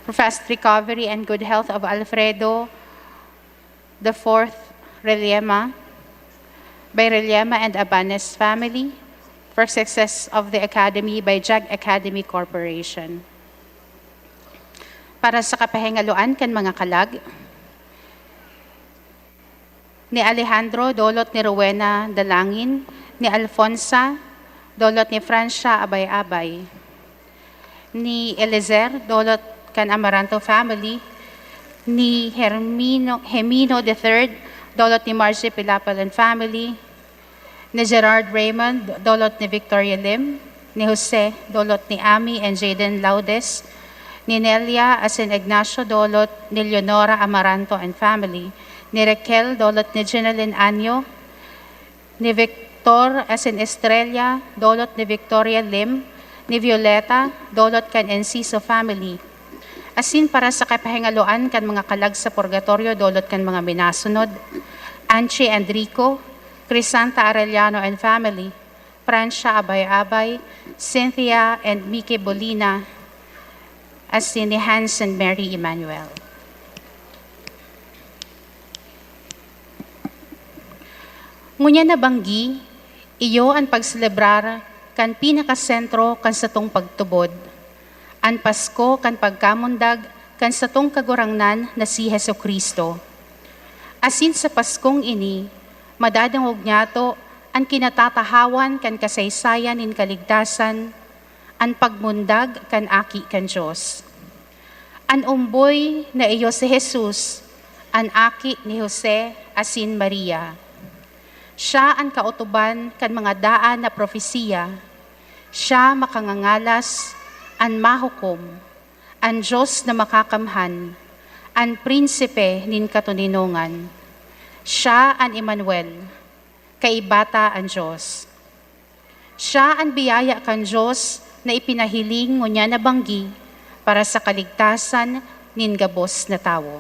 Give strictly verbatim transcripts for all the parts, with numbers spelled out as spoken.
for fast recovery and good health of Alfredo the fourth Reliema by Reliema and Abanes family, for success of the Academy by Jag Academy Corporation. Para sa kapahingaloan kan mga kalag, ni Alejandro, dolot ni Rowena Dalangin, ni Alfonsa, dolot ni Francia Abay-abay, ni Eliezer, dolot kan Amaranto family, ni Hermino, Hemino the third, dolot ni Margie Pilapal and family, ni Gerard Raymond, dolot ni Victoria Lim, ni Jose, dolot ni Ami and Jaden Laudes, ni Nelia asin Ignacio, dolot ni Leonora Amaranto and family, ni Raquel, dolot ni Jeneline Anyo, ni Victor asin Estrella, dolot ni Victoria Lim, ni Violeta, dolot kan Enciso family. Asin para sa kapahingaloan kan mga kalag sa purgatorio, dolot kan mga minasunod, Anchi and Rico, Crisanta Arellano and family, Francia Abay-abay, Cynthia and Mickey Bolina, asin ni Hans and Mary Emmanuel. Ngunyan na banggi, iyo an pagselebrar kan pinakasentro kan satong pagtubod, an Pasko kan pagkamundag kan satong Kagurangnan na si Jesu-Cristo. Asin sa Paskong ini, madadangog nyato an kinatatahawan kan kasaysayan nin kaligtasan, an pagmundag kan Aki kan Dios. An omboy na iyo si Jesus, an aki ni Jose asin Maria. Siya an kautuban kan mga daan na propesiya. Siya makangangalas, an mahukom, an Dios na makakamhan, an prinsipe nin katoninongan. Siya an Emmanuel, kaiba ta an Dios. Siya an biyaya kan Dios na ipinahiling ngunyan na banggi para sa kaligtasan nin gabos na tawo.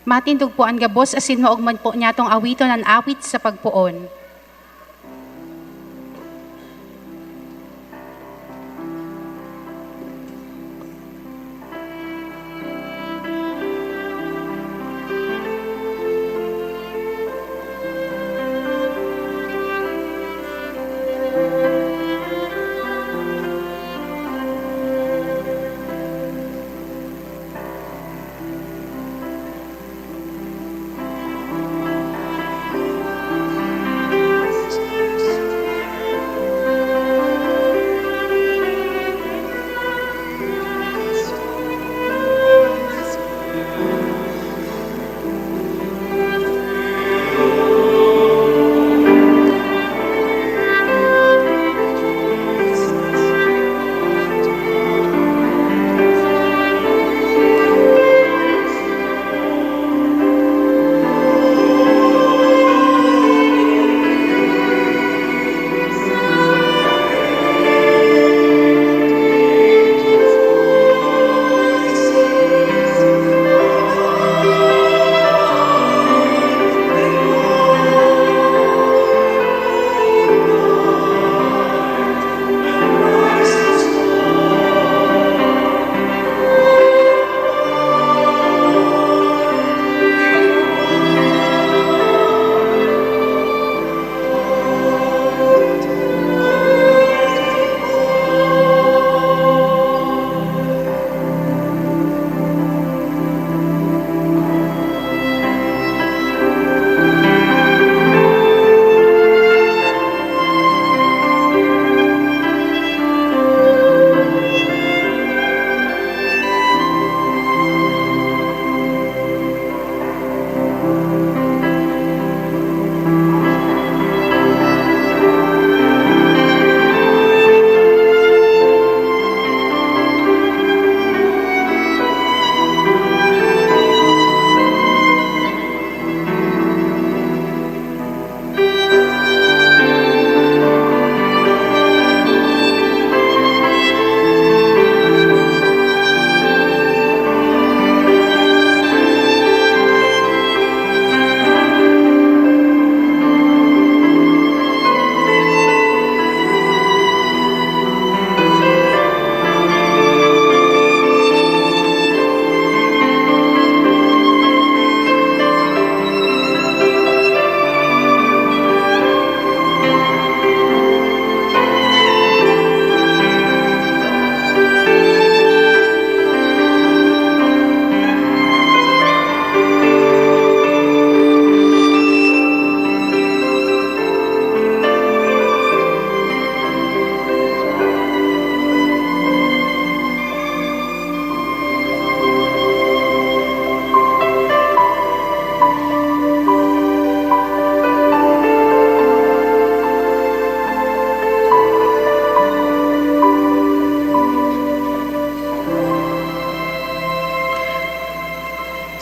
Matindog po an gabos asin maogma po niyatong awiton an awit sa pagpoon.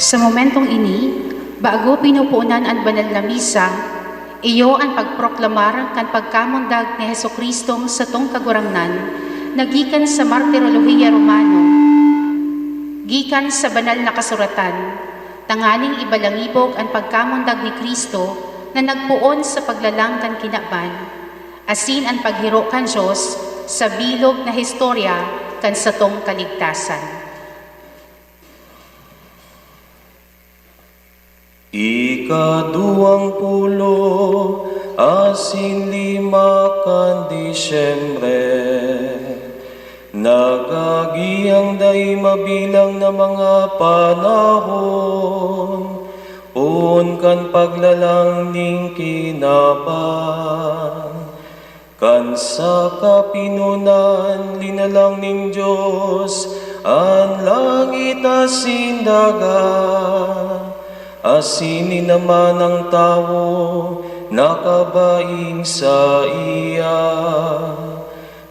Sa momentong ini, bago pinupunan an banal na misa, iyo an pagproklamar kan pagkamundag ni Jesu-Cristong satong Kagurangnan na gikan sa Martirolohiya Romano, gikan sa Banal na Kasuratan, tanganing ibalangibog an pagkamundag ni Cristo na nagpoon sa paglalang kan kinaban, asin an paghiro kan Dios sa bilog na historya kan satong kaligtasan. Ikaduwang pulo asin lima kan Disyembre, nagagi an dai mabilang na mga panahon, poon kan paglalang nin kinaban. Kan sa kapinonan, linalang nin Dios an langit asin daga, asin inaman an tawo na kabaing saiya.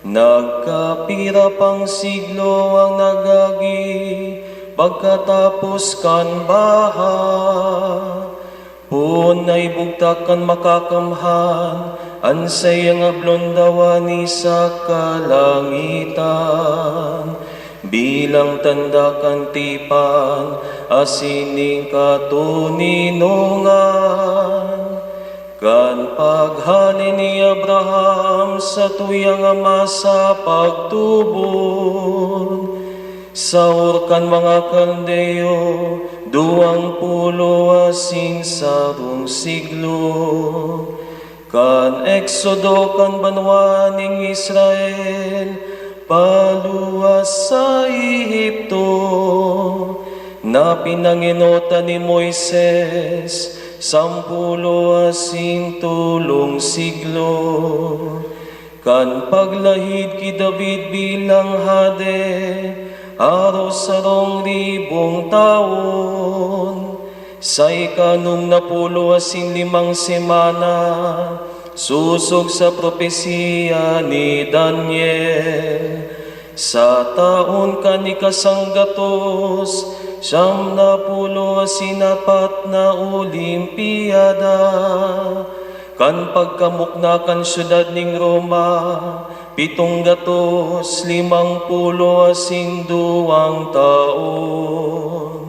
Nagkapira pang siglo an nagagi pagkatapos kan baha. Poon na ibugtak kan Makakamhan an saiyang ablon dawani sa kalangitan, bilang tanda kan tipan asin nin katoninongan, kan paghale ni Abraham sa tuyang ama sa pagtubod, saor kan mga Kaldeo, duwang pulo asin sarong siglo. Kan Exodo kan banwa nin Israel, paluwas sa Egipto, na pinangenotan ni Moises, sampulo asin tolong siglo. Kan paglahid ki David bilang hade, aros sarong ribong taon, sa ikanom na pulo asin limang semana, sosog sa propesiya ni Daniel, sa taon kan ikasanggatos, siyam na pulo asin apat na Olimpiada, kan pagkamukna kan syudad nin Roma, pitong gatos limang pulo asin duwang taon.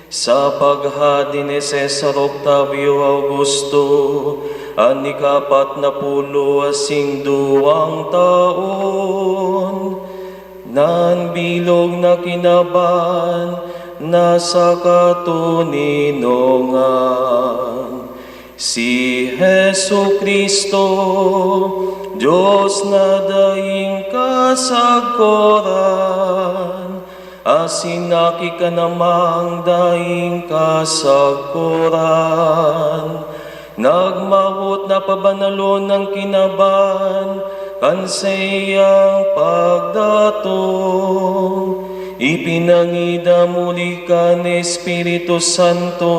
Sa paghade ni Cesar Octavio Augusto, an ikaapat na pulo asin duwang taon, na an bilog na kinaban nasa katoninongan. Si Jesu-Cristo, Dios na daing kasagkoran, asin Aki kan Amang daing kasagkoran, nagmawot na pabanalon an kinaban kan saiyang pagdatong. Ipinangidam huli kan Espiritu Santo,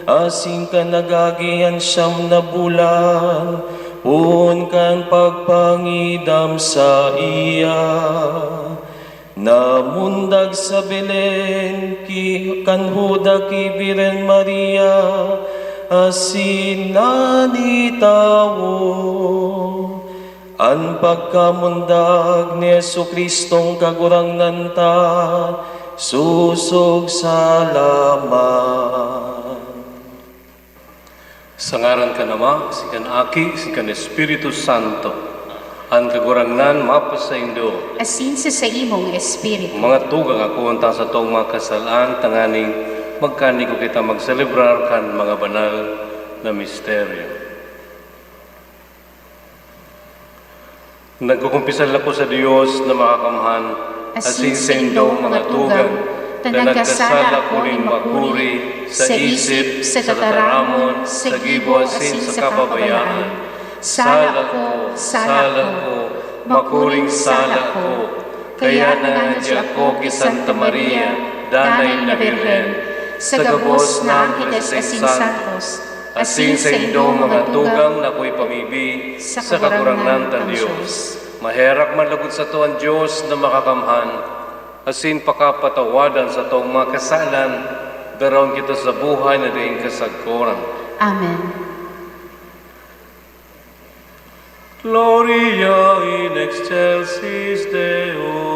asin kan nag-agi an siyam na bulan, poon kan pagpangidam saiya. Namundag sa Belen ki, kan Juda ki Birhen Maria, asin nani tawo. An pagkamundag ni Jesu-Cristong Kagurangnan ta, sosog salamat. Sa ngaran kan Ama, si kan Aki, si kan Espiritu Santo. An Kagurangnan mapasaindo. Asin sa saimong espiritu. Mga tugang, akoon ta satong mga kasalaan, tanganing magkanigo kita magselebrar kan mga banal na misteryo. Nagkukumpisal ako sa Dios na makakamhan, asin sa indong mga tugang, na nagkasala ako nin makuri sa isip, sa tataramon, sa gibo, asin sa kapabayaan. Sala ko, sala ko, makuring sala ko. Kaya nangadya ako ki Santa Maria, danay na Birhen, sa gabos na angheles asin santos, asin sa indong mga tugang na akoy pamibi sa Kagurangnan tan Dios. Maherak man logod sato an Dios na makakamhan, asin pakapatawadan satong mga kasalan, daraon kita sa buhay na daing kasagkoran. Amen. Gloria in excelsis Deo.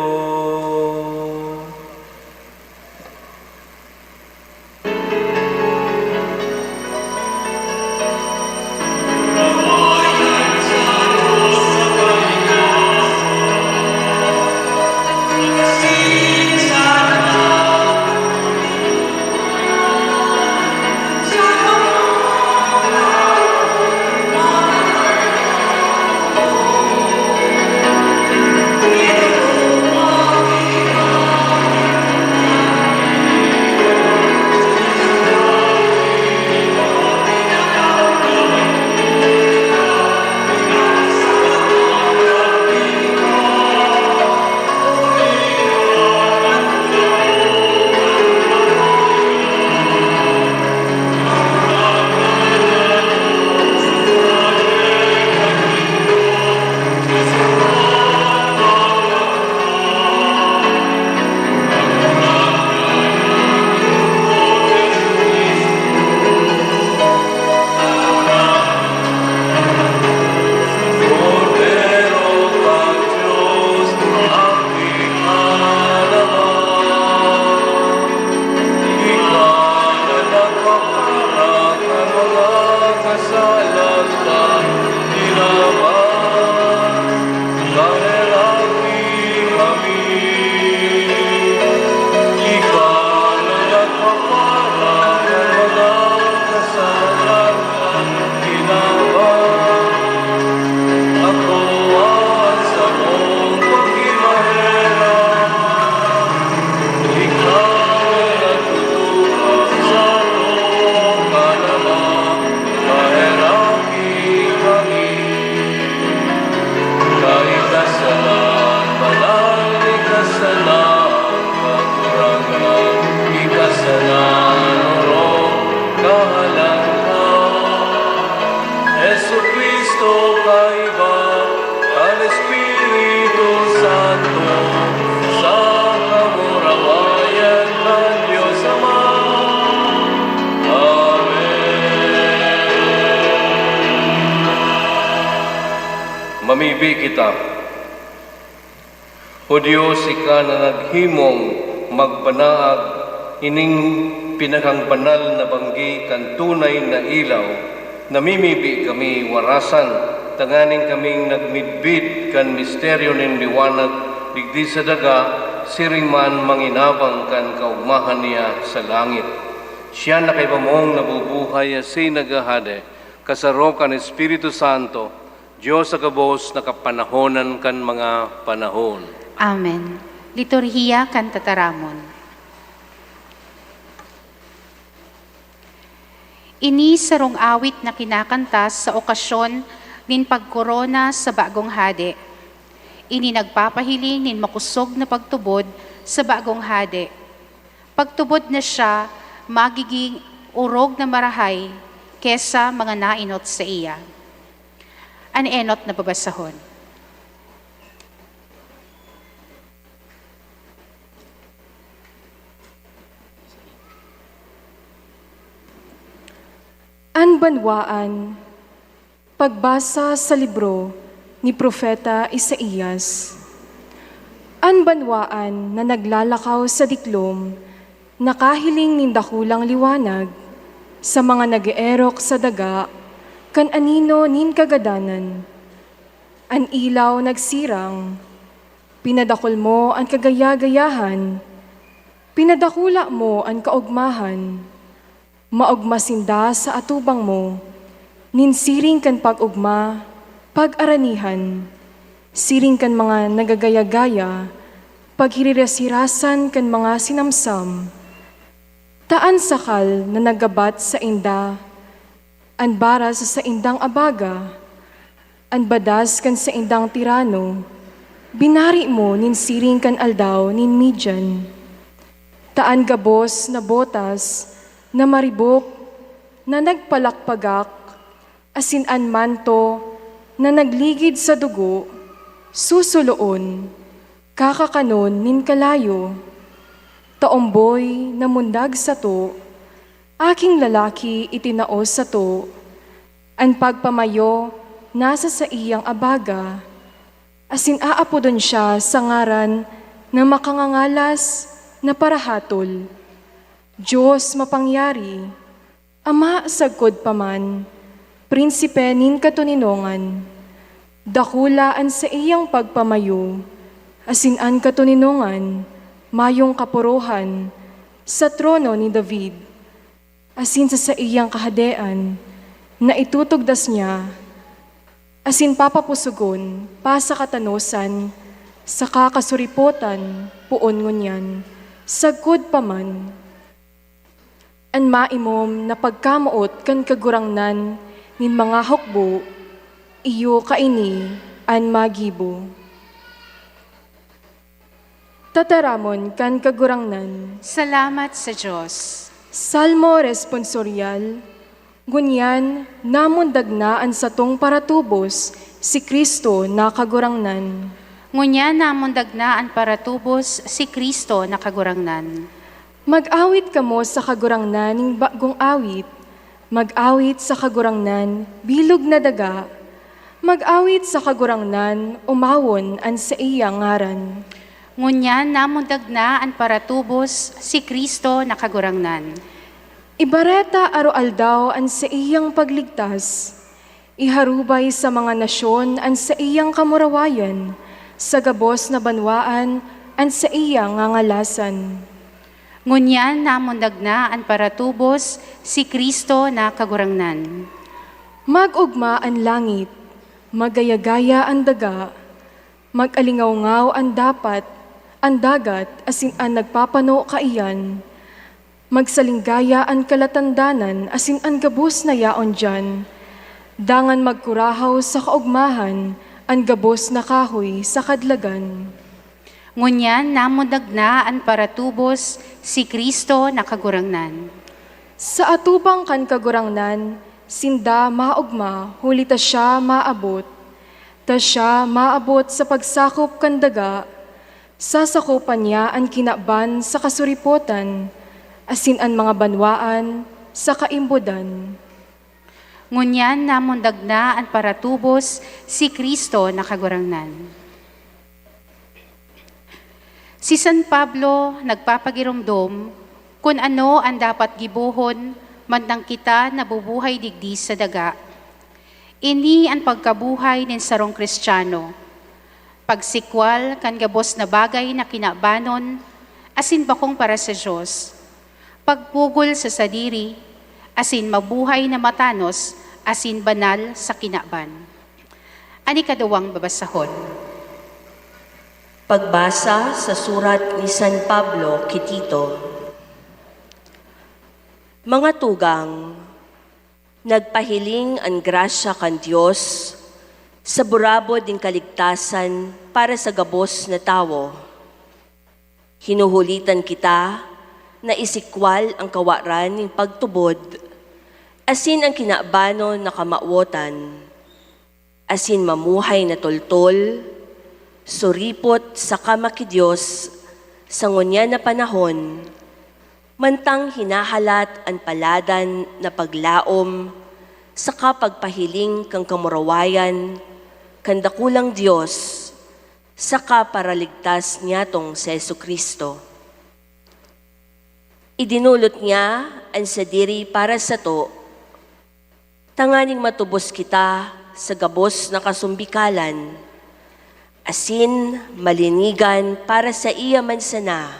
Mibi kita. O Dios, ika na naghimong magbanaag ining pinakangbanal na banggi kan tunay na ilaw, namimibi kami warasan, tanganing kaming nagmidbid kan misteryo nin liwanag digdi sa daga, siring man manginabang kan kaogmahan niya sa langit. Siya na kaiba mong nabubuhay asin naghahade, kasaro kan Espiritu Santo, Dios sa gabos na kapanahonan kan mga panahon. Amen. Liturhiya kan Tataramon. Ini sarong awit na kinakanta sa okasyon nin pagkorona sa bagong hade. Ini nagpapahiling nin makosog na pagtubod sa bagong hade. Pagtubod na siya magiging orog na marahay kesa mga naenot saiya. An enot na babasahon. An banwaan. Pagbasa sa libro ni Propeta Isaias. An banwaan na naglalakaw sa diklom nakahiling nin dakulang liwanag. Sa mga nag-eerok sa daga kan anino nin kagadanan, an ilaw nagsirang. Pinadakul mo an kagaya-gayahan, pinadakula mo an kaogmahan. Maogma sinda sa atubang mo, nin siring kan pag-ogma, pag-aranihan, siring kan mga nagagaya-gaya, paghihiras-hirasan kan mga sinamsam. Ta an sakal na naggabat sainda, an bara sa saindang abaga, an badas kan saindang tirano, binari mo nin siring kan aldaw nin Midian. Ta an gabos na botas na maribok, na nagpalakpagak, asin an manto na nagligid sa dugo, susuloon, kakakanon nin kalayo. Ta omboy na mundag sato, aking lalaki itinao sato, an pagpamayo nasa saiyang abaga, asin aapodon siya sa ngaran na Makangangalas na Parahatol, Dios Mapangyari, Ama sagkod pa man, Prinsipe nin katoninongan. Dakula an saiyang pagpamayo, asin an katoninongan mayong kaporohan sa trono ni David, asin sa saiyang kahadean na itutugdas niya, asin papapusogon pa sa katanosan saka kasuripotan poon ngunyan, sagkod pa man. An maimom na pagkamoot kan Kagurangnan nin mga hukbo, iyo kaini an magibo. Tataramon kan Kagurangnan. Salamat sa Dios. Salmo Responsorial. Ngunyan, namundag na an satong paratubos, si Cristo na Kagurangnan. Ngunyan namundag na an paratubos, si Cristo na Kagurangnan. Mag-awit kamo sa Kagurangnan nin bagong awit. Mag-awit sa Kagurangnan, bilog na daga. Mag-awit sa Kagurangnan, omawon an saiyang ngaran. Ngunyan namundag na an paratubos, si Cristo na Kagurangnan. Ibareta aroaldaw an saiyang pagligtas. Iharubay sa mga nasyon an saiyang kamurawayan, sa gabos na banwaan an saiyang ngangalasan. Ngunyan namundag na an paratubos, si Cristo na Kagurangnan. Mag-ogma an langit, magayagaya an daga, mag-alingawngaw an dapat, an dagat, asin an nagpapano kaiyan. Magsalinggaya an kalatandanan asin an gabos na yaon diyan, dangan magkurahaw sa kaogmahan an gabos na kahoy sa kadlagan. Ngunyan namundag na an paratubos, si Cristo na Kagurangnan. Sa atubang kan Kagurangnan, sinda maogma huli ta siya maabot. Ta siya maabot sa pagsakop kan daga, sasakopan niya an kinaban sa kasuripotan, asin an mga banwaan sa kaimbodan. Ngunyan namundag na an paratubos, si Cristo na Kagurangnan. Si San Pablo nagpapagiromdom kun ano an dapat gibohon mantang kita nabubuhay digdi sa daga. Ini an pagkabuhay nin sarong Kristiyano, pagsikwal kan gabos na bagay na kinabanon asin bakong para sa Dios, pagpugol sa sadiri, asin mabuhay na matanos asin banal sa kinaban. An ikaduwang babasahon. Pagbasa sa surat ni San Pablo ki Tito. Mga tugang, nagpahiling an grasya kan Dios sa burabod nin kaligtasan para sa gabos na tawo. Hinuhulitan kita na isikwal ang kawaran nin pagtubod asin an kinabanon na kamawotan, asin mamuhay na toltol, suripot saka maki-Dios sa ngunyan na panahon, mantang hinahalat an paladan na paglaom saka pagpahiling kan kamurawayan kan dakulang Dios saka Paraligtas nyatong si Jesu-Cristo. Idinolot niya an sadiri para sato, tanganing matubos kita sa gabos na kasumbikalan, asin malinigan para saiya man sana,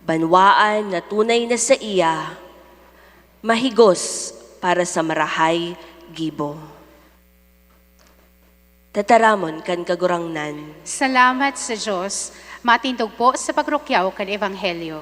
banwaan na tunay na saiya, mahigos para sa marahay gibo. Tataramon kan Kagurangnan. Salamat sa Dios. Matindog po sa pagrukyaw kan Ebanghelyo.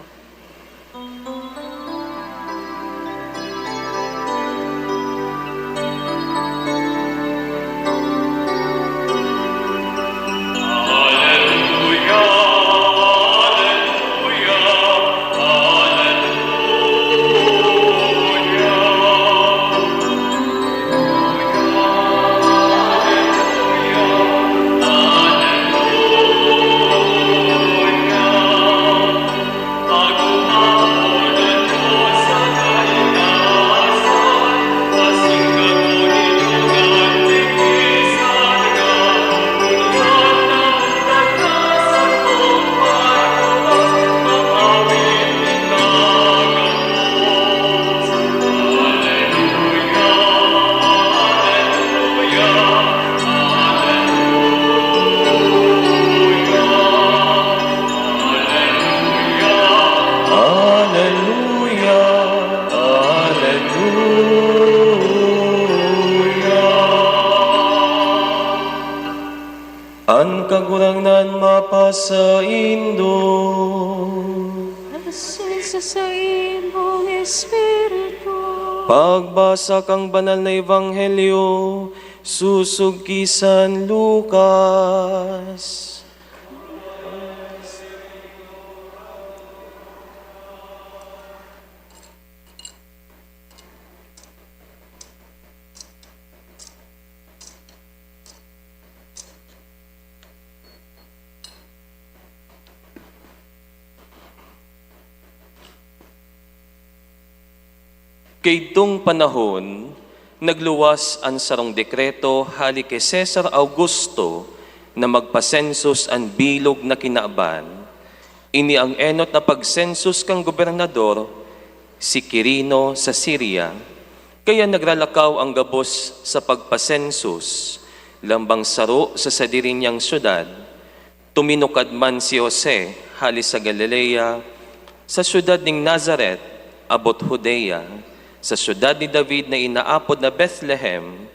Aleluya, aleluya. An Kagurangnan mapasaindo. Asin sa saimong espiritu. Pagbasa kan Banal na Ebanghelyo sosog ki San Lucas. Kaidtong panahon, nagluwas an sarong dekreto hale ki Cesar Augusto na magpasensus an bilog na kinaban. Ini ang enot na pagsensus kan gobernador, si Quirino, sa Siria. Kaya nagralakaw an gabos sa pagpasensus, lambang saro sa sadiri niyang syudad. Tuminukad man si Jose hale sa Galilea, sa syudad nin Nazaret, abot Judea, sa syudad ni David na inaapod na Bethlehem,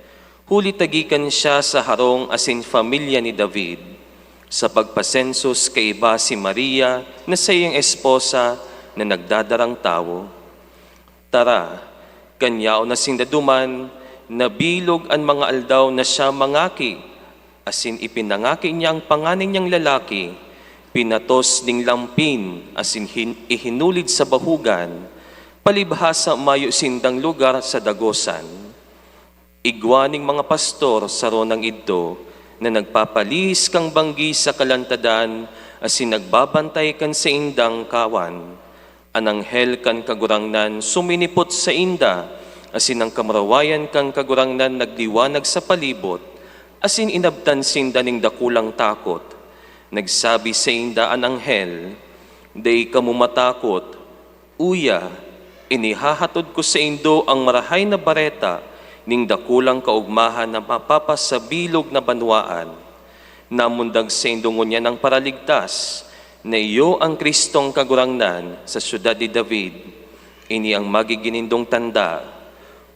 huli ta gikan siya sa harong asin familya ni David, sa pagpasensus kaiba si Maria na saiyang esposa na nagdadarang tawo. Tara, kan yaon na sinda duman, nabilog an mga aldaw na siya mangaki, asin ipinangaki niya an panganay niyang lalaki, pinatos nin lampin, asin hin-, ihinulid sa bahugan, palibhasa mayo sindang lugar sa dagosan. Igwa nin mga pastor saro nang idto na nagpapalihis kan banggi sa kalantadan asin nagbabantay kan saindang kawan. An anghel kan Kagurangnan suminipot sainda Asin ang kamurawayan kan Kagurangnan nagliwanag sa palibot, asin inabtan sinda nin dakulang takot. Nagsabi sainda an anghel, "Dai kamo matakot. Uya, inihahatod ko saindo an Marahay na Bareta nin dakulang kaogmahan na mapapasabilog na banwaan. Namundag saindo ngunyan an Paraligtas, na iyo an Cristong Kagurangnan, sa syudad ni David. Ini an magigin nindong tanda: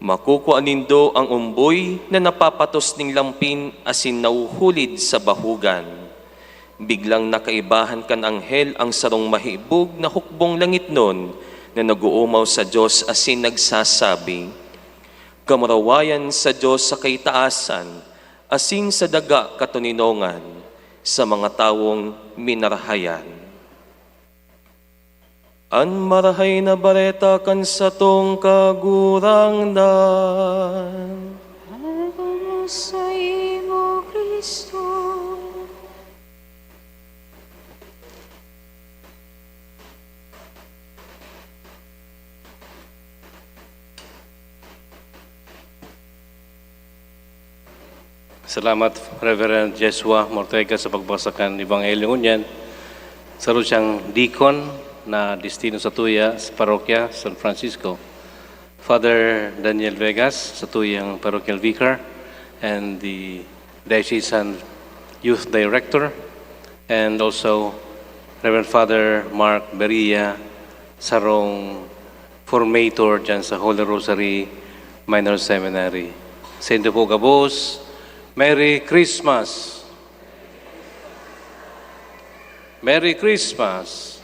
makukua nindo an omboy na napapatos nin lampin asin nahuhulid sa bahugan." Biglang nakaibahan kan anghel an sarong mahibog na hukbong langitnon na nag-oomaw sa Dios asin nagsasabi, "Kamurawayan sa Dios sa kaitaasan, asin sa daga katoninongan, sa mga tawong minarahayan." An Marahay na Bareta kan satong Kagurangnan. Alagad saimo, Cristo. Salamat, Reverend Jesua Mortega, sa pagbasa kan Ebanghelyo ngunyan. Saro siyang deacon na destino sa tuya sa parokya San Francisco. Father Daniel Vegas, sa tuyang parochial vicar and the diocesan youth director, and also Reverend Father Mark Beria, sarong formator dyan sa Holy Rosary Minor Seminary. Saindo po gabos, Merry Christmas! Merry Christmas!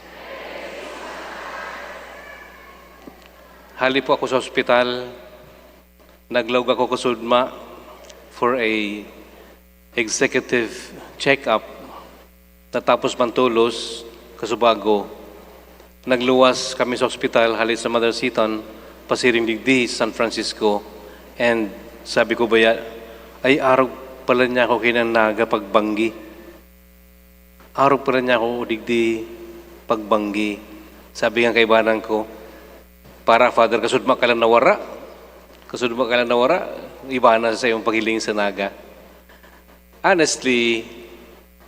Hali po ako sa ospital, naglaog ako kasudma for a executive check-up. Natapos man tolos, kasubago, nagluwas kami sa ospital hali sa Mother Seton, pasiring digdi San Francisco. And sabi ko baya, "Ay, arog pala niya ako kinang Naga pagbanggi. Arog pala niya ako digdi pagbanggi." Sabi ng kaibanan ko, "Para, Father, kasudma ka lang nawara. Kasudma ka lang nawara. Iba na sa iyong paghiling sa Naga." Honestly,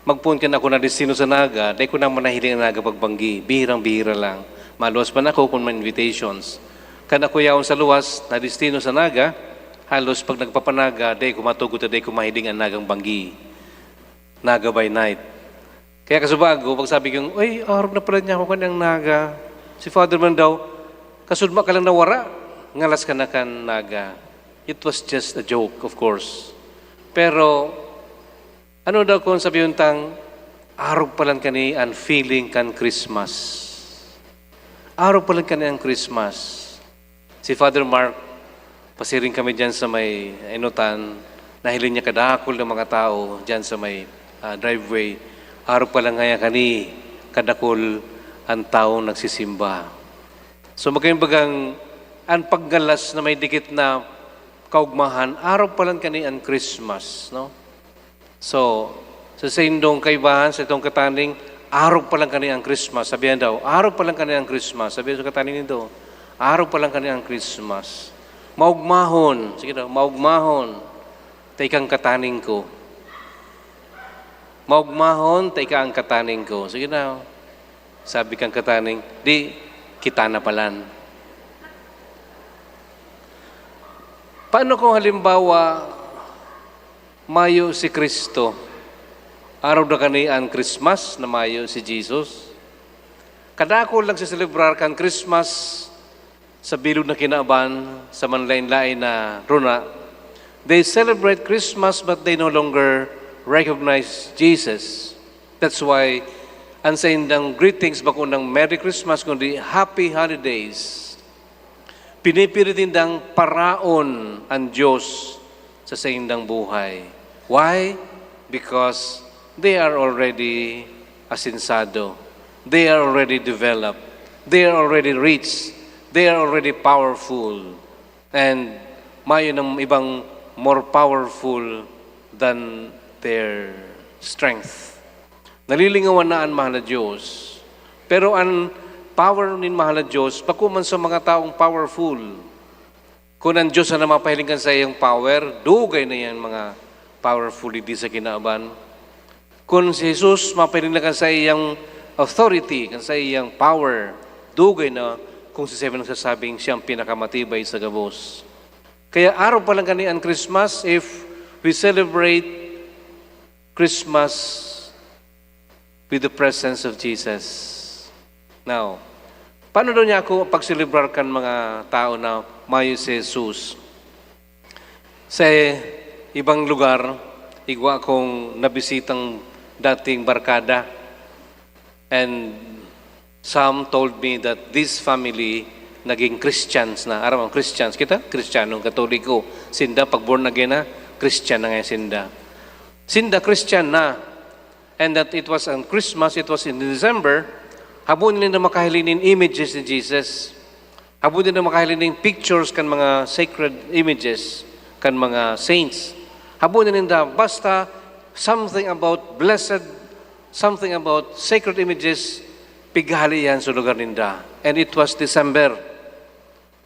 magpoon kan ako na destino sa Naga, dai ko naman nahiling an Naga pagbanggi. Bihirang-bihira lang. Maluwas man ako kun may invitations. Kan ako yaon sa luwas, na destino sa Naga, halos pag nagpapanaga, dai ko matugot ta dai ko mahiling an Nagang banggi. Naga by night. Kaya kasubago, pag sabi kong, "Uy, arog na pala niya ako kanang Naga." Si Father man daw, "Kasudma ka lang nawara, ngalas ka na kan Naga." It was just a joke, of course. Pero, ano daw kung sabi tang, "Arog palan kani an feeling kan Christmas. Arog palan kani an Christmas." Si Father Mark, pasiring kami diyan sa may enotan, nahiling niya kadakul na mga tao diyan sa may, ah, driveway. Arog palan ngaya kani kadakul an taong nagsisimba. So, magkaimbagang an pagngalas na may dikit na kaugmahan, arog palan kani an Christmas, no? So, sa saindong kaibahan, sa itong kataning, "Arog palan kani an Christmas." Sabihan daw, "Arog palan kani an Christmas." Sabihan sa kataning nindo, "Arog palan kani an Christmas." Maugmahon, sige daw, "Maugmahon, ta ika an kataning ko." "Maugmahon, ta ika an kataning ko." Sige daw. Sabi kan kataning, "Di, kita na palan." Paano kung halimbawa, mayo si Cristo? Arog na kani an Christmas na mayo si Jesus? Kadakul nagseselebrar kan Christmas sa bilog na kinaban, sa manlaen-laen na rona. They celebrate Christmas but they no longer recognize Jesus. That's why an saindang greetings bako nang Merry Christmas, kundi Happy Holidays. Pinipilit nindang paraon an Diyos sa saindang buhay. Why? Because they are already asinsado. They are already developed. They are already rich. They are already powerful. And mayo nang ibang more powerful than their strength. Nalilingawan na an mahal na Diyos. Pero an power nin mahal na Diyos, bako man sa mga taong powerful. Kun an Diyos na mapahiling kan saiyang power, dugay na yan mga powerful digdi sa kinaban. Kun si Jesus mapahiling na kan saiyang authority, kan saiyang power, dugay na kung si Seven nagsasabing siya ang pinakamatibay sa gabos. Kaya araw pa lang kani an Christmas, if we celebrate Christmas with the presence of Jesus. Now, paano daw niya ako pagselebrar kan mga tao na mayo si Jesus? Sa ibang lugar, igwa akong nabisitang dating barkada, and some told me that this family naging Christians na. Aram mo, Christians kita, Kristiyanong Katoliko. Sinda, pag born again na, Christian na nga sinda. Sinda, Christian na. And that it was on Christmas, it was in December, habo ninda makahiling nin images ni Jesus. Habo ninda makahiling nin pictures kan mga sacred images, kan mga saints. Habo ninda basta something about blessed, something about sacred images, pighali yan sa lugar ninda. And it was December.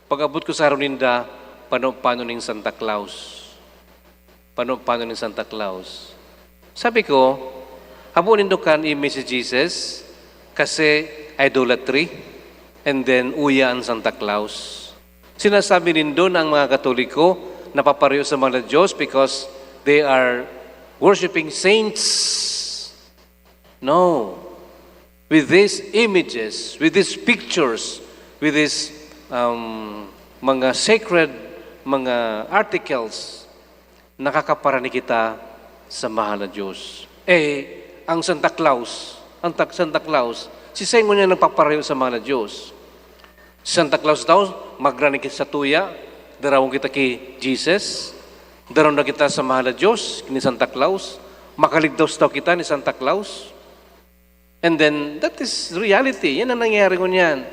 Pag-abot ko sa harong ninda, pano-pano ning Santa Claus. Pano-pano ning Santa Claus. Sabi ko, "Habo nindo kan image si Jesus, kasi idolatry, and then uya an Santa Claus." Sinasabi nindo na ang mga Katoliko napapareho sa mahal na Diyos because they are worshiping saints. No. With these images, with these pictures, with these, um, mga sacred, mga articles, nakakaparani kita sa mahal na Diyos. Eh, ang Santa Claus, ang tag-, Santa Claus, siisay ngunyan nagpapareho sa mahal na Diyos? Si Santa Claus daw, magrani kita sa tuya, darawon kita ki Jesus, darawon na kita sa mahal na Diyos, ni Santa Claus, makaligtas daw kita ni Santa Claus. And then, that is reality. Yan ang nangyayari ngunyan.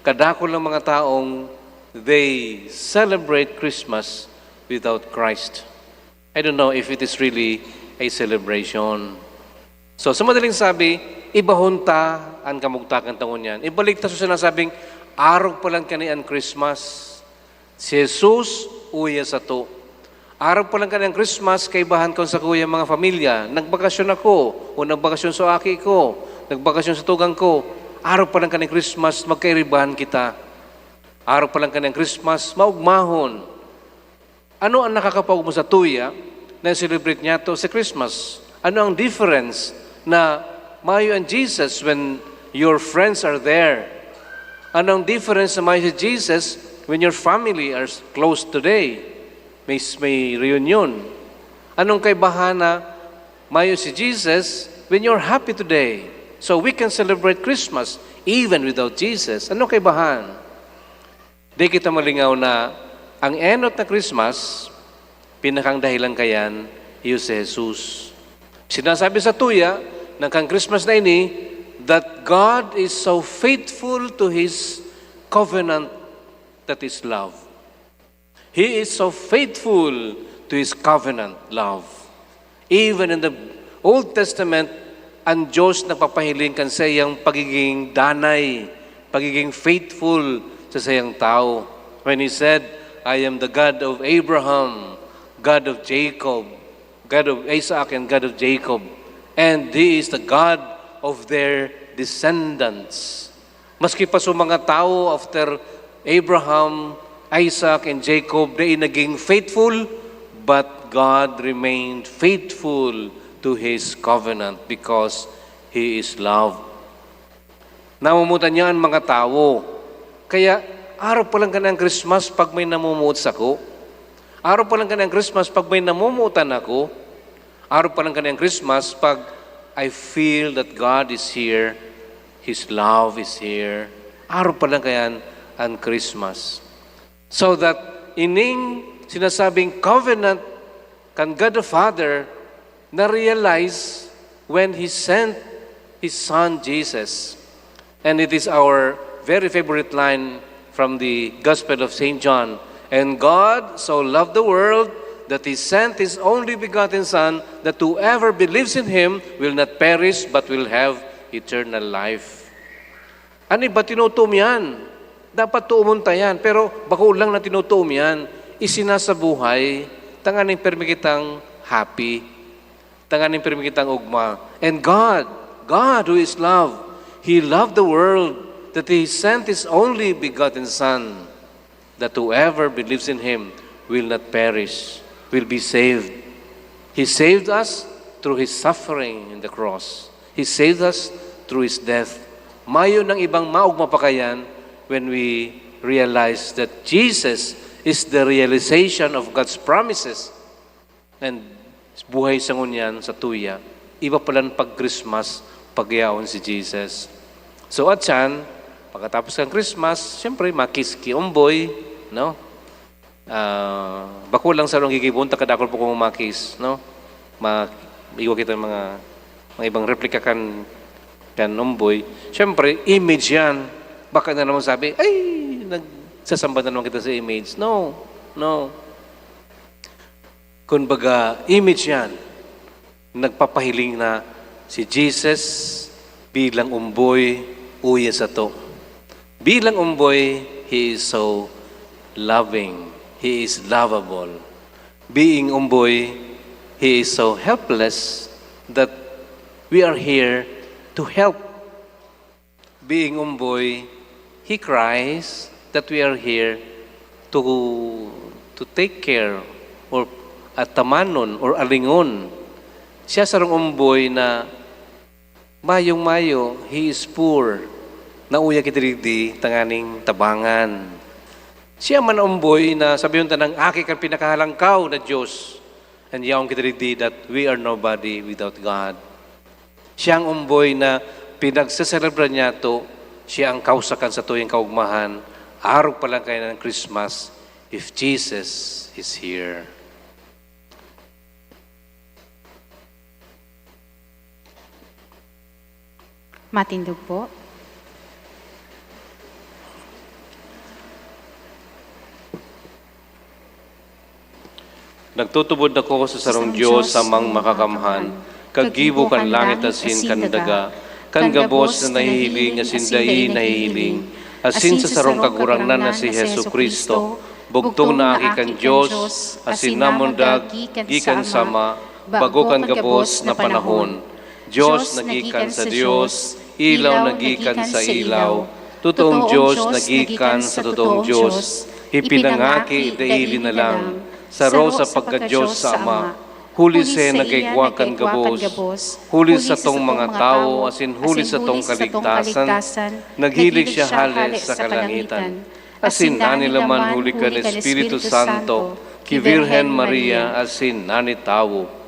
Kadakul ng mga taong they celebrate Christmas without Christ. I don't know if it is really a celebration. So, sa madaling sabi, ibahon ta an kamugtakan ta ngunyan. Ibalik ta sa sinasabing, arog pa lang kani an Christmas. Si Jesus, uya sato. Arog pa lang kani an Christmas, kaibahan ko sa kuya mga pamilya. Nagbakasyon ako, o nagbakasyon sa aki ko, nagbakasyon sa tugang ko. Arog pa lang kani Christmas, magkairibahan kita. Arog pa lang kani an Christmas, maugmahon. Ano ang nakakapaugma sa tuya na i-celebrate niyato si Christmas? Ano ang difference na mayo ang Jesus when your friends are there? Ano ang difference na mayo si Jesus when your family are close today? May, may reunion. Anong kaibahan na mayo si Jesus when you're happy today? So we can celebrate Christmas even without Jesus. Anong kaibahan? Di kita malingaw na ang enot na Christmas, pinakang dahilan kayan, iyo si Jesus. Sinasabi sa tuya na kan Christmas na ini, that God is so faithful to His covenant, that is love. He is so faithful to His covenant love. Even in the Old Testament, ang Diyos nagpapahiling kan saiyang pagiging danay, pagiging faithful sa saiyang tao. When He said, "I am the God of Abraham, God of Jacob, God of Isaac, and God of Jacob." And He is the God of their descendants. Maski pa sa mga tawo after Abraham, Isaac, and Jacob, dai naging faithful, but God remained faithful to His covenant because He is love. Namumutan niya an mga tawo. Kaya, arog pa lang kani an Christmas pag may namumuot sako. Arog pa lang kani an Christmas pag may namumutan ako. Arog pa lang kani an Christmas pag I feel that God is here, His love is here. Arog pa lang kayan an Christmas. So that ining sinasabing covenant kan God the Father na-realize when He sent His Son Jesus. And it is our very favorite line from the Gospel of Saint John. "And God so loved the world that He sent His only begotten Son, that whoever believes in Him will not perish but will have eternal life." An iba, tinutuom yan. Dapat tuomon ta yan. Pero bako lang na tinutuom yan. isinasabuhay, tanganing pirmi kitang happy, tanganing pirmi kitang ugma. And God, God who is love, He loved the world that He sent His only begotten Son, that whoever believes in Him will not perish, will be saved. He saved us through His suffering in the cross. He saved us through His death. Mayo nang ibang maugma pa kayan when we realize that Jesus is the realization of God's promises. And buhay sa ngunyan, sa tuya, iba palan pag Christmas, pagyaon si Jesus. So, atyan, pagkatapos kan Christmas, siyempre, makis ki Omboy, no? Ah, bako lang sa rong gigibohon, ta kadakul po kong makis, no? Ma-, iwa kita mga, mga ibang replika kan, kan Omboy. Siyempre, image yan. Baka na naman sabi, "Ay, nagsasamba na naman kita sa image." No, no. Kumbaga, image yan. Nagpapahiling na si Jesus bilang Omboy, uya sato. Bilang Omboy, He is so loving. He is lovable. Being Omboy, He is so helpless that we are here to help. Being Omboy, He cries that we are here to, to take care or atamanon or alingon. Siya sarong omboy na mayong-mayo, he is poor, na uya kita digdi tanganing tabangan. Siya man omboy na sabihon tanang aki kan pinakahalangkaw na Diyos, and yaon kita digdi that we are nobody without God. Siya ang omboy na pinagseselebra niyato, siya ang kausa kan satuyang kaugmahan, arog pa lang kaiyan an Christmas, if Jesus is here. Matindog po. Nagtutubod ako sa sarong Diyos, Amang Makakamhan, kag gibo kan langit asin kan daga, kan gabos na nahihiling asin dai nahihiling, asin sa sarong Kagurangnan na si Jesu-Cristo, bugtong na Aki kan Diyos, asin namundag gikan sa Ama, bago kan gabos na panahon. Diyos na gikan sa Diyos, ilaw na gikan sa ilaw, totoong Diyos na gikan sa totoong Diyos, ipinangaki dai linalang, saro sa pagka-Diyos sa Ama, huli siya nagkaigwa kan gabos, huli satong mga tawo asin huli satong kaligtasan, naghilig siya hale sa kalangitan. Asin nanilaman huli kan Espiritu Santo, ki Birhen Maria asin nani tawo.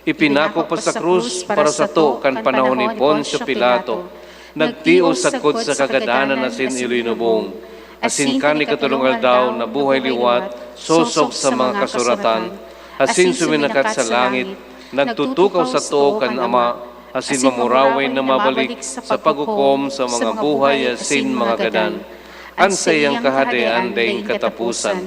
Ipinako pa sa krus para sato kan panahon ni Poncio Pilato. Nagtios sagkod sa kagadanan asin ilinubong. Asin kan ikatolong aldaw nabuhay liwat, sosog sa mga kasuratan. Asin suminakat sa langit, nagtutukaw sato kan Ama, asin mamuraway na mabalik sa paghukom sa mga buhay asin mga gadan. An saiyang kahadean daing kataposan.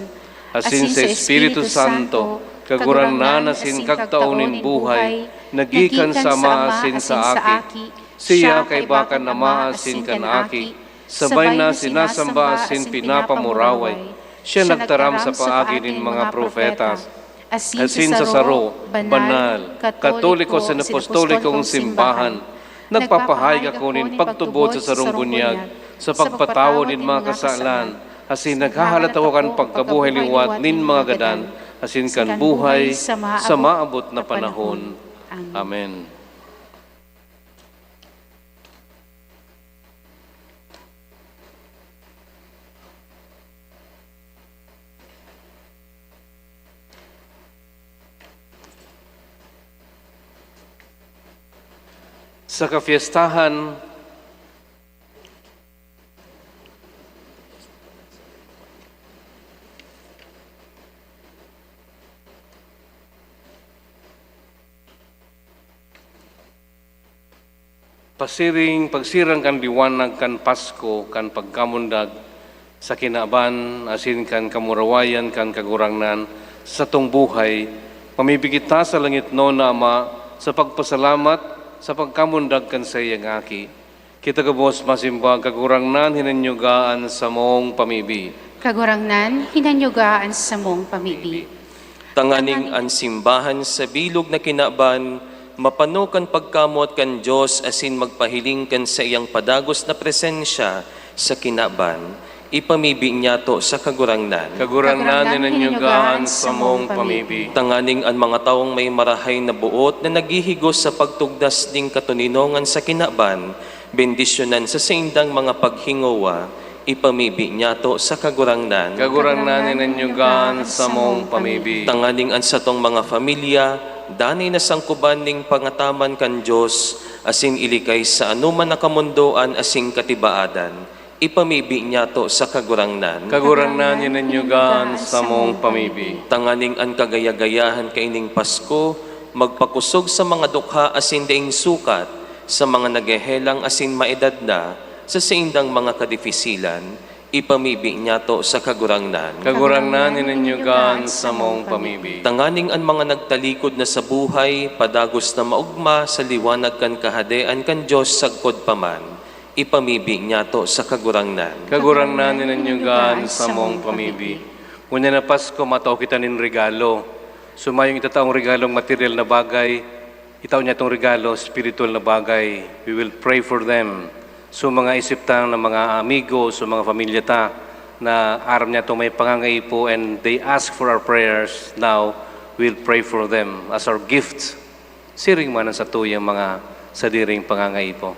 Asin sa Espiritu Santo, Kagurangnan asin Kagtao nin buhay, na gikan sa Ama asin sa Aki. Siya kaiba kan Ama asin kan Aki, sabay na sinasamba asin pinapamuraway. Siya nagtaram sa paagi nin mga propeta, asin sa saro, banal, katoliko asin apostolikong simbahan. Nagpapahayag ako nin pagtubod sa sarong bunyag, sa pagpatawad nin mga kasalan, asin naghahalat ako kan pagkabuhay liwat nin mga gadan, asin kan buhay sa maabot na panahon. Amen. Sa kafiestahan, pasiring, pagsirang kan liwanag kan Pasko, kan pagkamundag sa kinaban asin kan kamurawayan kan Kagurangnan sa satong buhay, mamibi kita sa langitnon na Ama sa pagpasalamat sa pagkamundag kan saiyang Aki. Kita gabos masimbag, Kagurangnan, hinanyuga an samong pamibi. Kagurangnan, hinanyuga an samong pamibi. Tanganing an simbahan sa bilog na kinaban mapano kan pagkamot kan Dios asin magpahiling kan saiyang padagos na presensya sa kinaban, ipamibi niyato sa Kagurangnan. Kagurangnan, hinanyuga an samong pamibi. Tanganing an mga tawong may marahay na boot na naghihigos sa pagtugdas nin katoninongan sa kinaban, bendisyonan sa saindang mga paghingowa, ipamibi niyato sa Kagurangnan. Kagurangnan, hinanyuga an samong pamibi. Tanganing an satong mga pamilya, danay na sangkoban nin pangataman kan Dios, asin ilikay sa anoman na kamondoan asin katibaadan, ipamibi niyato sa Kagurangnan. Kagurangnan, hinanyuga an samong pamibi. Tanganing an kagaya-gayahan kaining Pasko magpakosog sa mga dukha asin daing sukat, sa mga naghehelang asin maedad na, sa saindang mga kadifisilan, ipamibi niyato sa Kagurangnan. Kagurangnan, hinanyuga an samong pamibi. Tanganing an mga nagtalikod na sa buhay, padagos na maogma sa liwanag kan Kahadean kan Dios sagkod pa man, ipamibi niyato sa Kagurangnan. Kagurangnan, hinanyuga an samong pamibi. Ngunyan na Pasko, matao kita nin regalo. Sumayong itataong regalong material na bagay, itao niya itong regalo, spiritual na bagay. We will pray for them. So, mga isip ta na mga amigo, so mga pamilya ta na aram niya itong may pangangaipo and they ask for our prayers now, we'll pray for them as our gift. Siring man ang satuyang mga sadiring pangangaipo.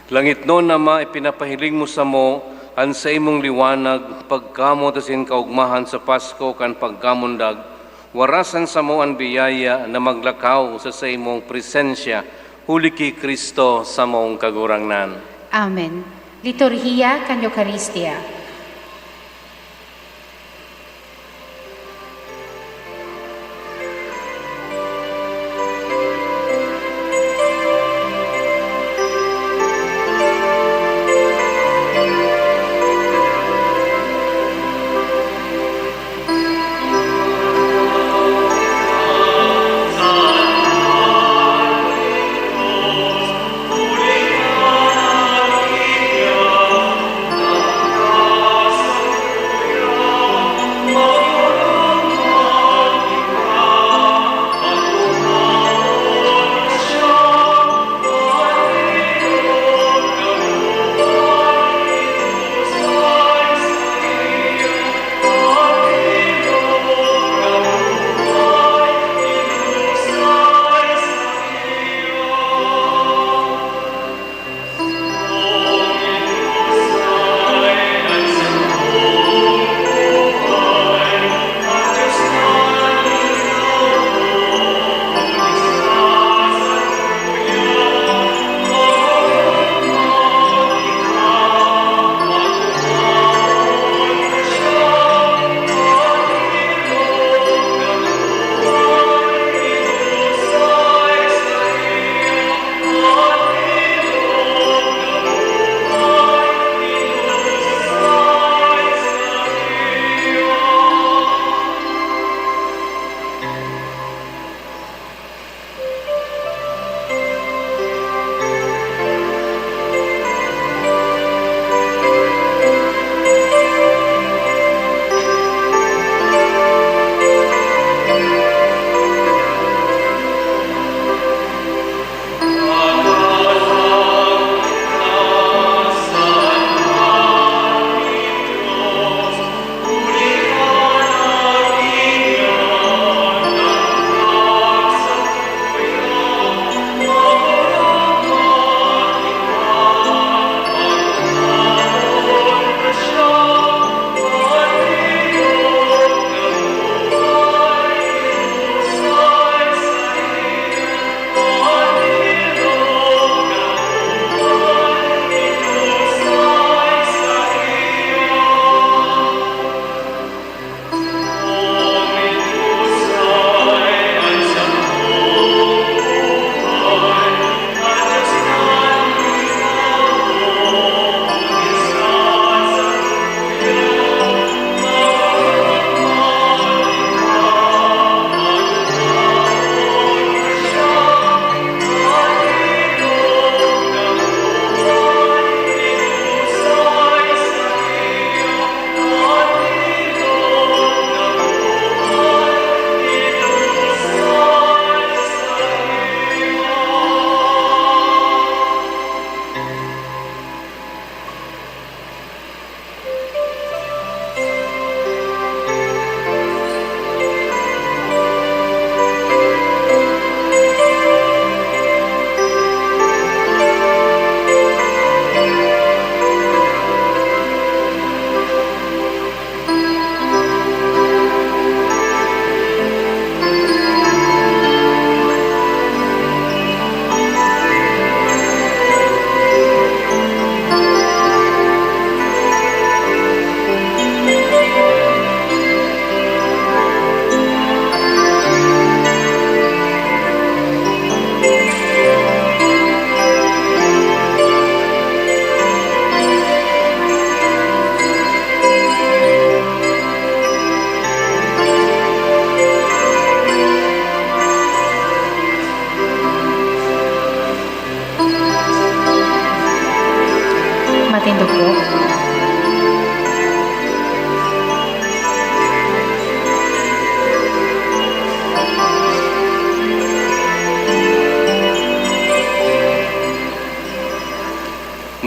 Langitnon Ama, ipinapahiling mo samo an saimong liwanag, pagkamot asin kaogmahan sa Pasko kan pagkamundag, warasan samo an biyaya na maglakaw sa saimong presensya, huli ki Cristo samong Kagurangnan. Amen. Liturhiya kan Eukaristia.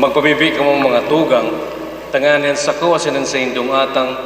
Magpabibi kamo, mga tugang, tanganing an sako asin an saindong atang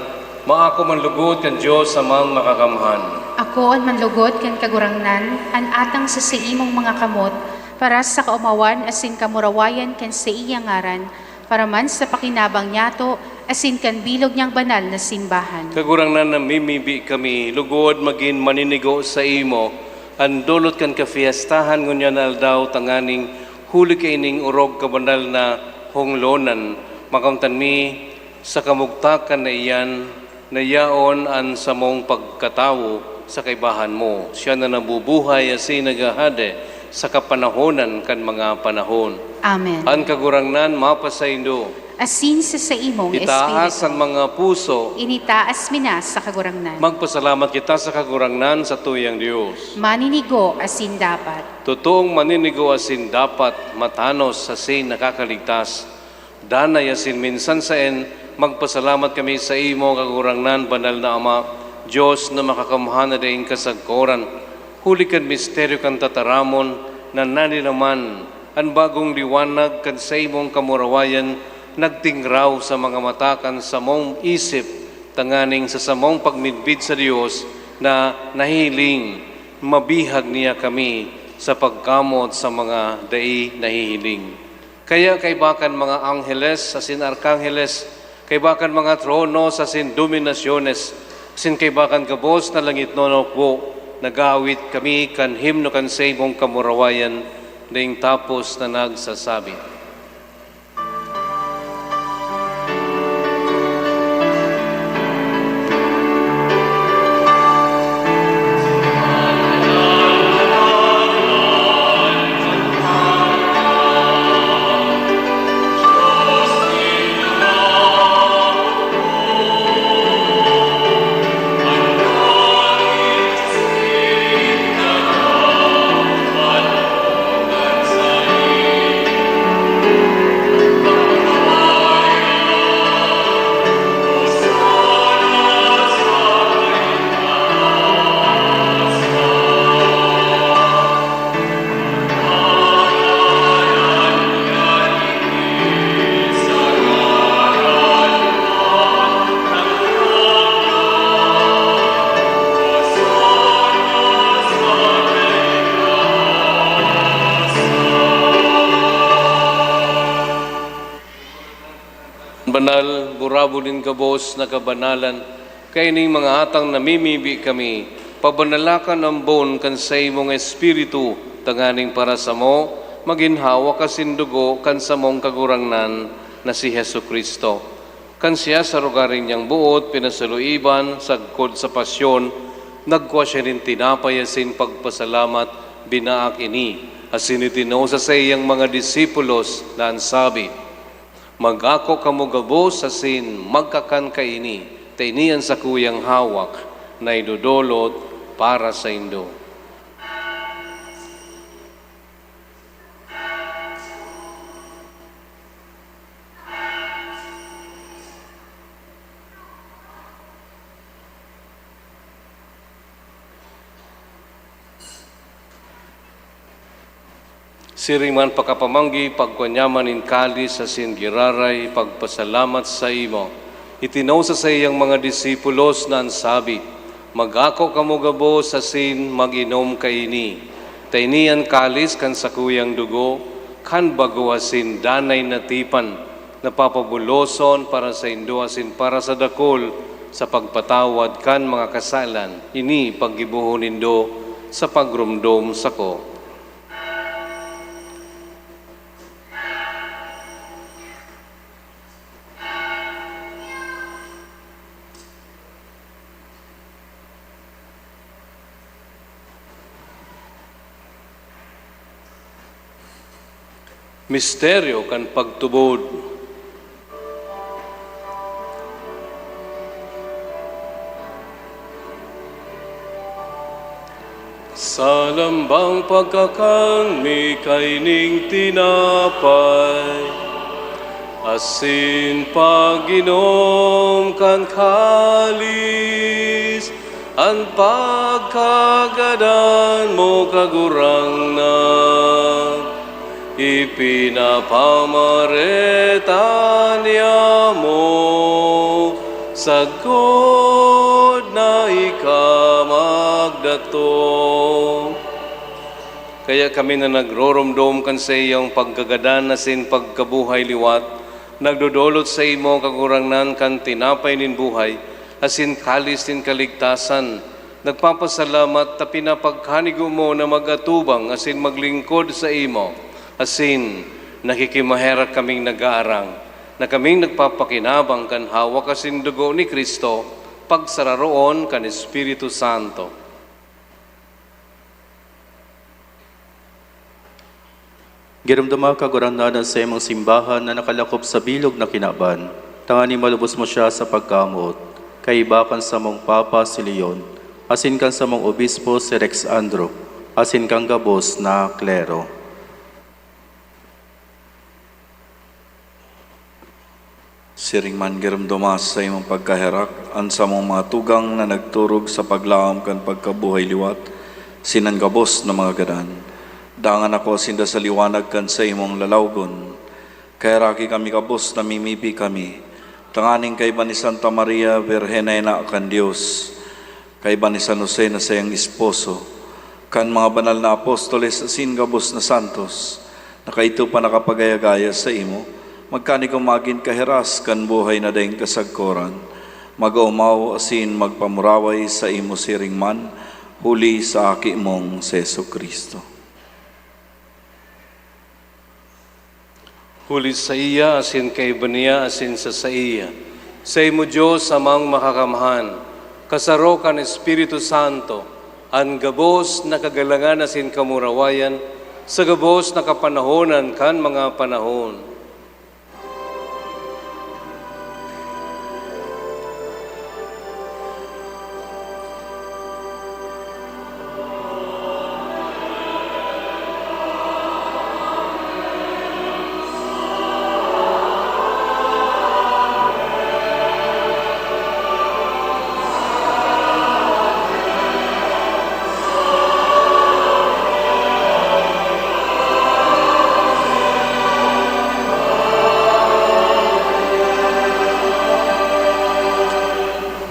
maako man lugod kan Dios Amang Makakamhan. Akoon man lugod kan Kagurangnan an atang sa saimong mga kamot, para sa kaomawan asin kamurawayan kan saiyang ngaran, para man sa pakinabang niyato asin kan bilog niyang banal na simbahan. Kagurangnan, namimibi kami lugod magin maninigo saimo an dolot kan kafiestahan ngunyan na aldaw, tanganing huli kaining orog kabanal na honglonan, makamtan mi sa kamugtakan na iyan na yaon an samong pagkatawo sa kaibahan mo. Siya na nabubuhay asin naghahade sa kapanahonan kan mga panahon. Amen. An Kagurangnan mapasaindo. Asin sa saimong Itaas espiritu. An mga puso. Initaas mi na sa Kagurangnan. Magpasalamat kita sa Kagurangnan, satuyang Dios. Maninigo asin dapat. Totoong maninigo asin dapat, matanos asin nakakaligtas. Danay asin minsan saen, magpasalamat kami saimo, Kagurangnan, Banal na Ama, Dios na makakamhan na daing kasagkoran, huli kan misteryo kan tataramon na nanilaman an bagong liwanag kan saimong kamurawayan nagtingraw sa mga mata kan samong isip, tanganing sa samong pagmidbid sa Dios na nahihiling, mabihag niya kami sa pagkamot sa mga dai nahihiling. Kaya kaiba kan mga angheles asin arkangheles, kaiba kan mga tronos asin dominasyones, asin kaiba kan gabos na langitnon na hukbo, nag-aawit kami kan himno kan saimong kamurawayan, daing tapos na nagsasabi. Banal, burabod nin gabos na kabanalan, kaining mga atang namimibi kami, pabanalakan ambon kan saimong Espiritu, tanganing para samo, magin hawak asin dugo kan samong Kagurangnan na si Jesu-Cristo. Kan siya sa rogaring niyang boot pinasaluiban sagkod sa pasyon, nagkua siya nin tinapay asin pagpasalamat, binaak ini, asin itinao sa saiyang mga disipulos na an sabi, "Mag-ako kamo gabos asin magkakan kaini, ta ini an sakuyang hawak na idodolot para saindo." Siring man pakapamanggi, pagkua niya man nin kalis asin giraray pagpasalamat saimo, itinao sa saiyang mga disipulos na an sabi, "Mag-ako kamo gabos asin mag-inom kaini, ta ini an kalis kan sakuyang dugo, kan bago asin danay na tipan, na papabuloson para saindo asin para sa dakul sa pagpatawad kan mga kasalan. Ini paggibohon nindo sa pagromdom sako." Misteryo kan pagtubod. Sa lambang pagkakan mi kaining tinapay, asin pag-inom kan kalis, an pagkagadan mo, Kagurangnan. Ipinapamareta niamo, sagkod na ika magdatong. Kaya kami na nagroromdom kan saiyang pagkagadan asin pagkabuhay liwat, nagdodolot saimo, Kagurangnan, kan tinapay nin buhay asin kalis nin kaligtasan, nagpapasalamat ta pinapagkanigo mo na mag-atubang asin maglingkod saimo, asin nakikimaherak kaming nag-aarang na kaming nagpapakinabang kan hawak asin dugo ni Cristo, pagsararoon kan Espiritu Santo. Giromdoma, Kagurangnan, an saimong simbahan na nakalakop sa bilog na kinaban, tanganing malubos mo siya sa pagkamoot, kaiba kan samong Papa si Leon, asin kan samong Obispo si Rex Andro, asin kan gabos na klero. Siring man, giromdoma sa saimong pagkaherak an samong mga tugang na nagturog sa paglaom kan pagkabuhay liwat, sinan gabos na mga gadan. Dangan ako sinda sa liwanag kan saimong lalawgon. Kaheraki kami gabos, namimibi kami, tanganing kaiba ni Santa Maria, Birhen na ina kan Dios, kaiba ni San Jose na saiyang esposo, kan mga banal na apostoles asin gabos na santos, na kaidto pa nakapagaya-gaya saimo, magkanigo magin kahiras kan buhay na daing kasagkoran, mag-oomaw asin magpamuraway saimo siring man, huli sa Aki mong si Jesu-Cristo. Huli saiya, asin kaiba niya, asin sa saiya, saimo, Dios Amang Makakamhan, kasaro kan Espiritu Santo, an gabos na kagalangan asin kamurawayan, sa gabos na kapanahonan kan mga panahon.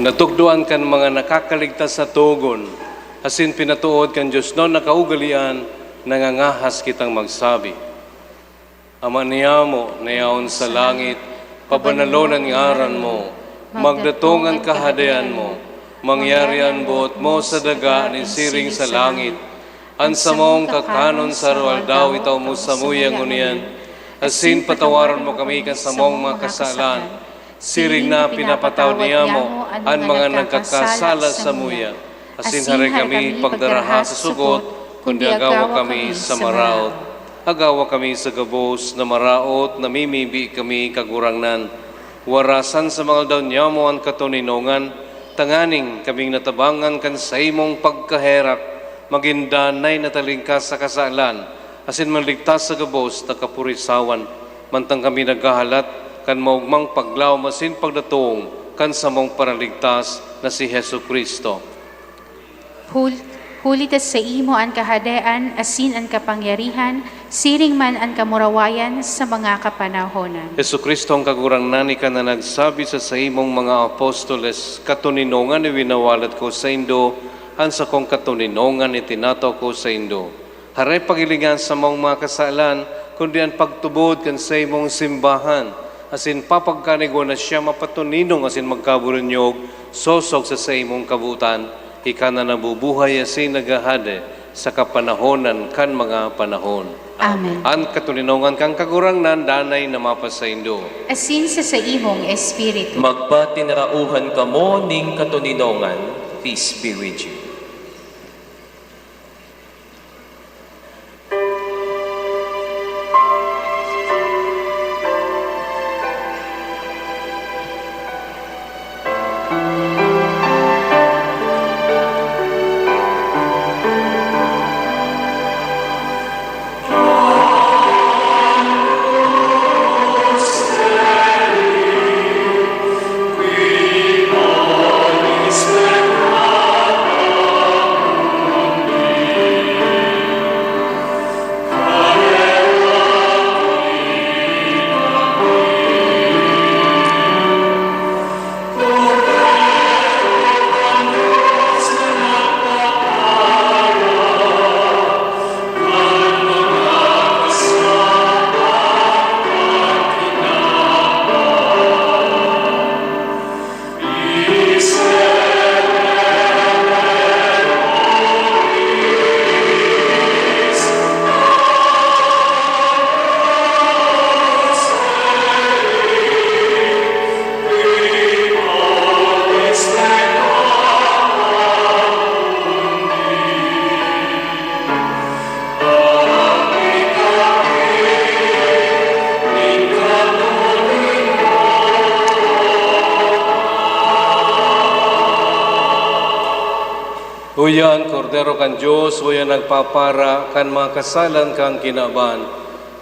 Natukdoan kan mga nakakaligtas sa togon, asin pinatood kan diosnon na kaugalean, nangangahas kitang magsabi, Ama niyamo na yaon sa langit, pabanalon an ngaran mo, magdatong an kahadean mo, mangyari an boot mo sa daga nin siring sa langit. An samong kakanon sa aroaldaw itao mo samuya ngunyan, asin patawaran mo kami kan samong mga kasalan, siring na pinapatawad niyamo an mga nagkakasala samuya. Asin hare kami pagdaraha sa sugot, kundi agawa kami sa maraot. Agawa kami sa gabos na maraot, namimibi kami, Kagurangnan. Warasan sa mga aldaw niyamo an katoninongan, tanganing kaming natabangan kan saimong pagkaherak, magin danay na talingkas sa kasalan, asin maligtas sa gabos na kapurisawan, mantang kami naghahalat kan maogmang paglaom asin pagdatong kan samong Paraligtas na si Jesu-Cristo. Hul-, huli ta saimo an kahadean asin an kapangyarihan, siring man an kamurawayan sa mga kapanahonan. Jesu-Cristo, an Kagurangnan, ika na nagsabi sa saimong mga apostoles, "Katoninongan iwinawalat ko saindo, an sakong katoninongan itinatao ko saindo." Hare, paghilinga an samong mga kasalan, kundi an pagtubod kan saimong simbahan, asin papagkanigoan na siya mapatoninong asin magkaburunyog sosog sa saimong kabotan, ika na nabubuhay asin naghahade sa kapanahonan kan mga panahon. Amen. An katoninongan kan Kagurangnan danay na mapasaindo. Asin sa saimong espiritu. Magpatinarauhan kamo nin katoninongan. Peace be with you. Uya an Kordero kan Dios, uya nagpapara kan mga kasalan kan kinaban.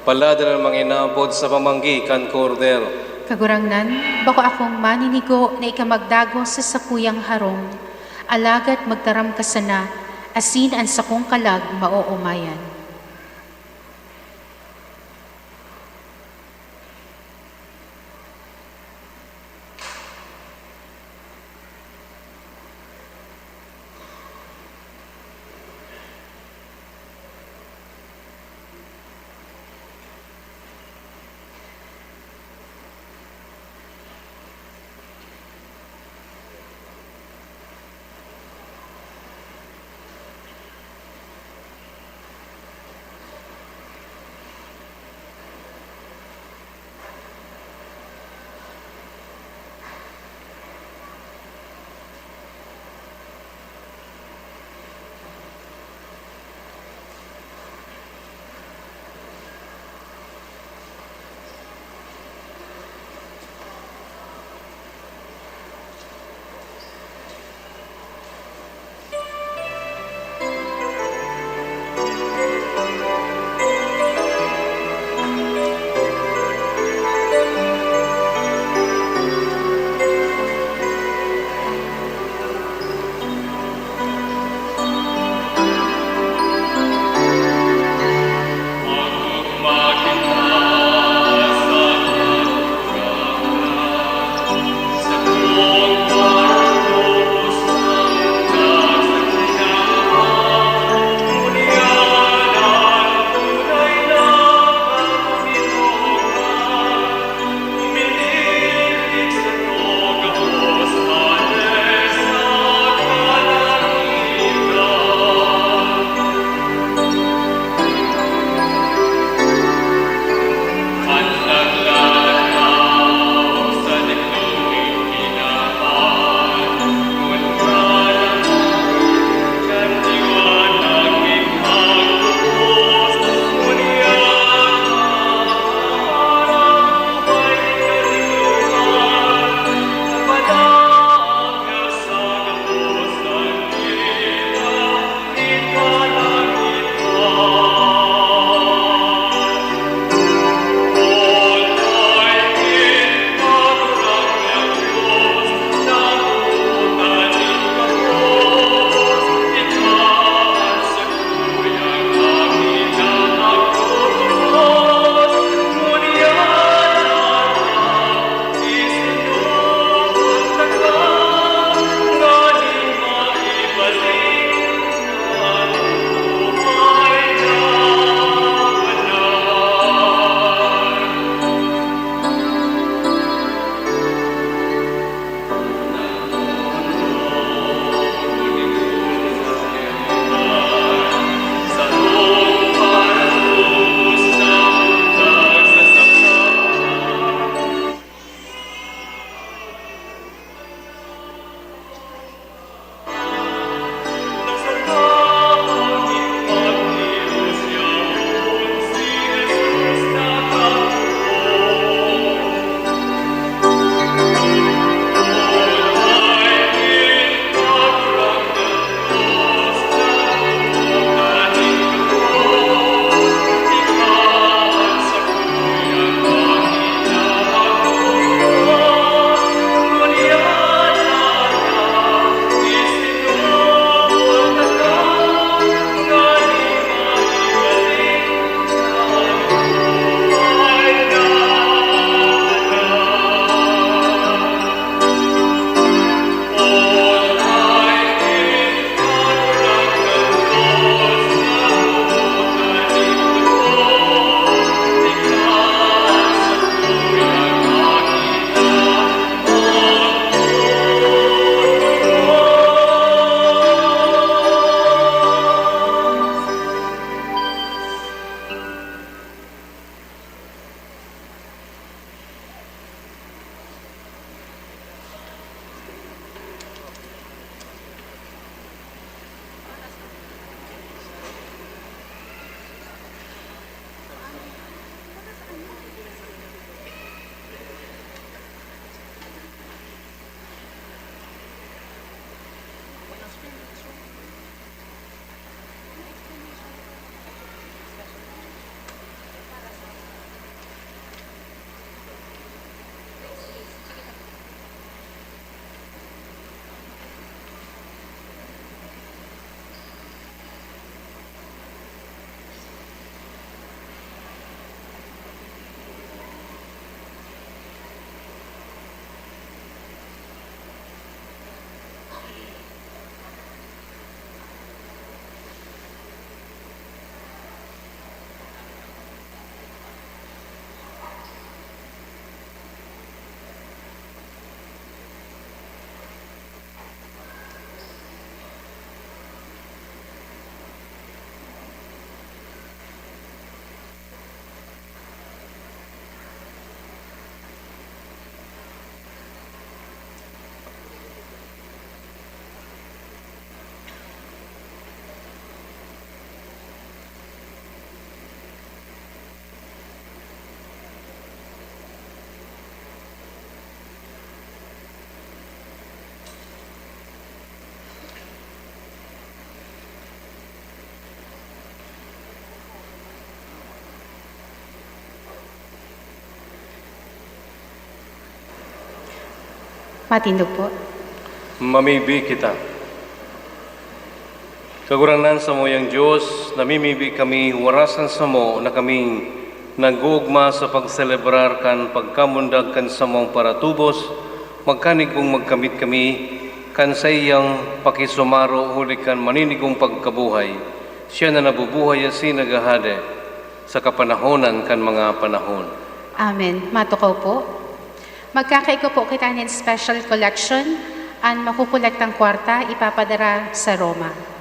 Palad na mga inabot sa pamanggi kan Kordero. Kagurangnan, bako akong maninigo na ika magdagos sa sakuyang harong, alagad magtaram ka sana, asin an sakong kalag maoomayan. Patindog po. Mamibi kita. Kagurangnan, samuyang Dios, namimibi kami, warasan samo na kaming nag-oogma sa pagselebrar kan pagkamundag kan samong paratubos, magkanigong magkamit kami kan saiyang pakisumaro huli kan maninigong pagkabuhay. Siya na nabubuhay asin naghahade sa kapanahonan kan mga panahon. Amen. Matukaw po. Magkakaigwa po kita nin special collection. An makokolektang kwarta ipapadara sa Roma.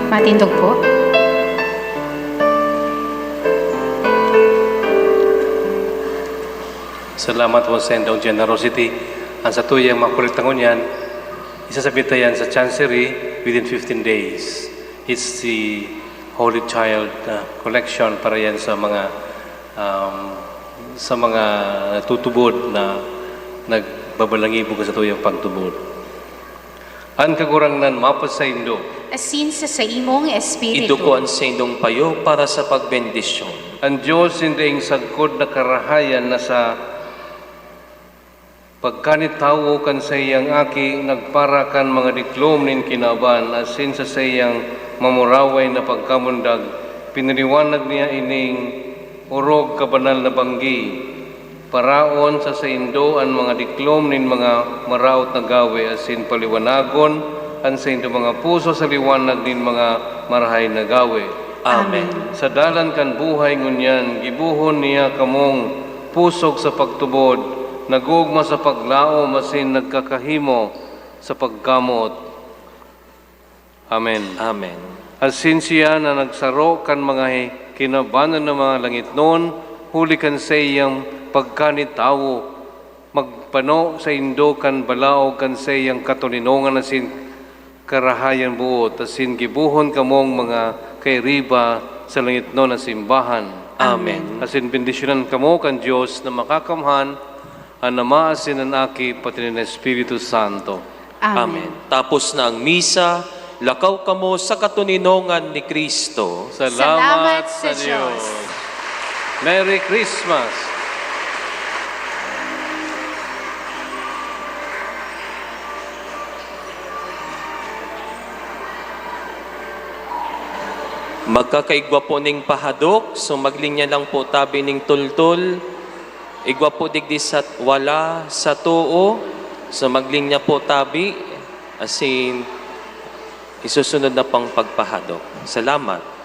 Matindog po. Salamat po sa indong generosity. Ang satuyang makulit na ngunyan, isasabit na yan sa Chancery within fifteen days. It's the Holy Child, uh, collection para yan sa mga, um, sa mga natutubod na nagbabalangibo sa tuyang pagtubod. An Kagurangnan mapasaindo. Asin sa saimong espiritu. Idukon an saindong payo para sa pagbendisyon. An Dios nin daing sagkod na karahayan na sa pagkanitawo kan saiyang Aki nagpara kan mga diklom nin kinaban, asin sa saiyang mamuraway na pagkamundag, pinaliwanag niya ining orog kabanal na banggi. Paraon sa saindo an mga diklom nin mga maraot na gawe, asin paliwanagon an saindo mga puso sa liwanag nin mga marahay na gawe. Amen. Sa dalan kan buhay ngunyan, gibohon niya kamong pusog sa pagtubod, nag-oogma sa paglaom asin nagkakahimo sa paggamot. Amen. Amen. Asin siya na nagsaro kan mga hi-, kinabanan na mga langitnon, huli kan saiyang pagkanitawo, magpano saindo kan balaog kan saiyang katoninongan asin karahayan boot, asin gibohon kamong mga kairiba sa langitnon na simbahan. Amen. Asin bendisyonan kamo kan Dios na Makakamhan, an Ama asin an Aki, pati nin Espiritu Santo. Amen. Amen. Tapos na ang misa, lakaw kamo sa katoninongan ni Cristo. Salamat Salamat sa sa Diyos. Diyos. Merry Christmas! Magkakaigwa po ning pahadok, so maglinya lang po tabi ning tultol. Igwa po digdi sa wala sa too, so maglinya po tabi, asin isusunod na pang pagpahadok. Salamat.